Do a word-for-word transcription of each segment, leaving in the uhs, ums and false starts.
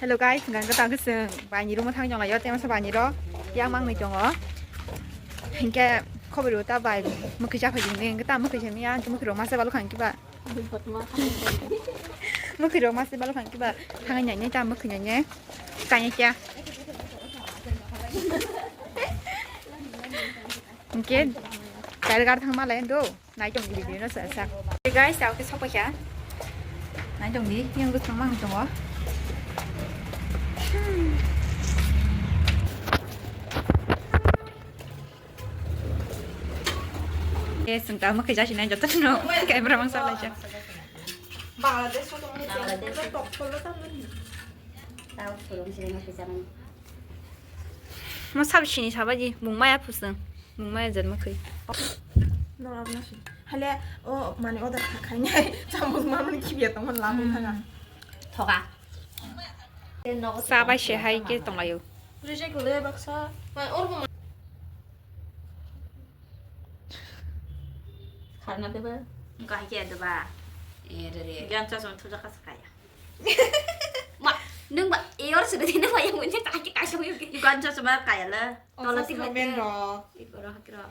Hello guys, hingke tang khe chwng baini room o thang jong lai o, tei masa baini ro yang mangni tongo. Hingke khobor ta bai mwkhwi cha phai jing ni, hingke ta mwkhwi cha miya, hingke mwkhwi rok masa balo khang kiba. Mwkhwi rok masa balo khang kiba, thang nai nai ta mwkhwi nai nai. Kanya kya? Hingke, kar gar thang malai do. Nai tong di video no sa sa. Hey guys, tao ke sokoi kha. Nai tong di, yang bwswk mang tongo. Eh, sengta mo khe jasi nai joto no. Camera mang sa lai cha. Bangladesh to mo. Bangladesh to top follow ta mo. Tao follow sini mo khe jaman. Mo sab sini sabaji, mung maya phusung. Mung maya jan mwkhwi. Norok no si. Hale o mane order kha khainai chamung ma mani khibiya tongma lamung thanga. Thoka. Sa bai se hai ke tonglaio. Reject le baksa. Bai orbo ma. Kharna deba. Kahai ke deba. Eh, re, re. Gan cha song thuja ka sakaya. Ma, nung ba, eor sudah tidak bayang punya kaki kasih yuk. Gan cha song ba kaya la. Tola tiba men ro. Ikoro hakro.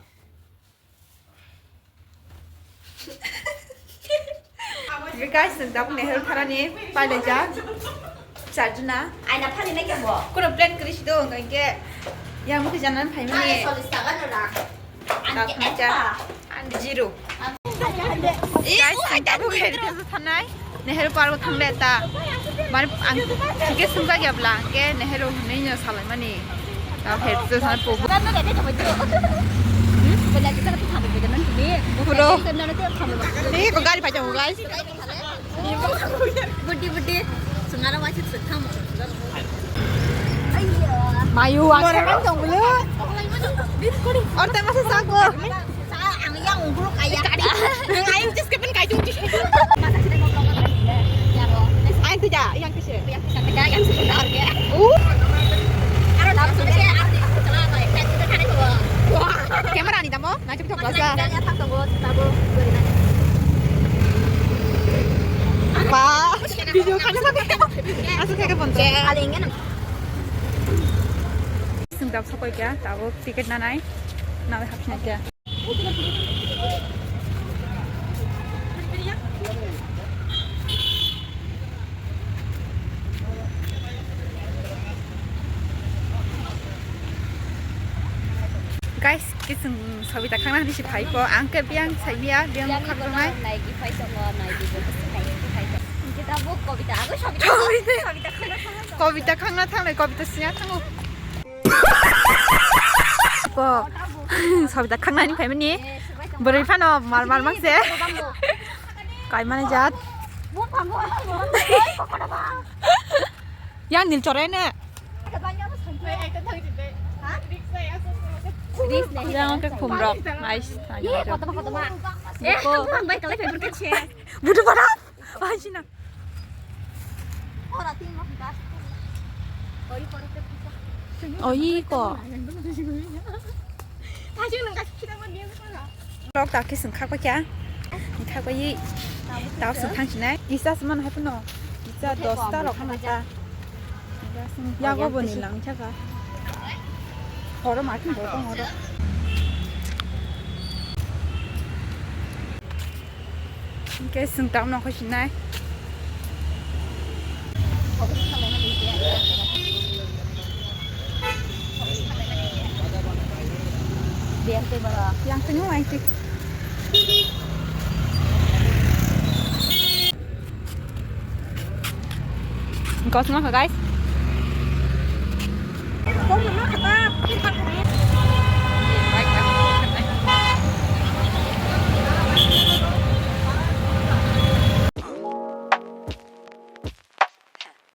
Guys, sing dap Nehru tharani pailai ja. Charjuna. Aina phani na kebo. Kono plan kris do, hingke yang mukhi janan phai mani. Aina solis taka no ra. Ang zero. Guys, ang tabuk heri tesa thanai. Nehru Park o thang le ta. Mane ang thike sungja ya bla, ke Nehru hinui no salai mani. Ta heri tesa thanai pobo. Bro. Ni ko gari pai jamu, guys. Budi budi. Sungara wasit sukhamu. Mayu, ang sekarang dong belum. Orte masa sago. Ang yang ungkul kaya. Ang ayam just kapan kayu just. Ayam tu ja, yang kese. Yang kese, yang kese. Uh. Aro langsung saya arti. Wah. Camera ni damo. Ba, video khana ba. Asuk khe bonto. Sung dap sokoi kya, tabuk ticket nanai, nawi hapsinai kya. Guys, kisung Sobita khangna hini si phai po, ang ke biang sai biya, biang khak tongnai. Naigi phai tongo, naigi bo phai phai tongo. Kita bo Kobita, ago Sobita. Kobita. Sobita khangna khangna. Kobita khangna thanglai, Kobita siya thango. Ko. Sobita khangna hini phai mani. Bwrwi phano mar mar mang se. Kai mani jat. Bo phango. Yang nil chore ne. Yang ke khum rok. Nice. Budu para. Ai sina. Oi ko. Rok ta khe sung khakpa kya? Khakpa yi. Tao sung thang sinai. Kisa se man hai phano. Kisa dos ta rok khana ta. Yago bo ni lang chaka. Horo ma khin bo tong horo. Hingke sung tang nokho sinai. Yang tengok aja. Engkau semua kah, guys?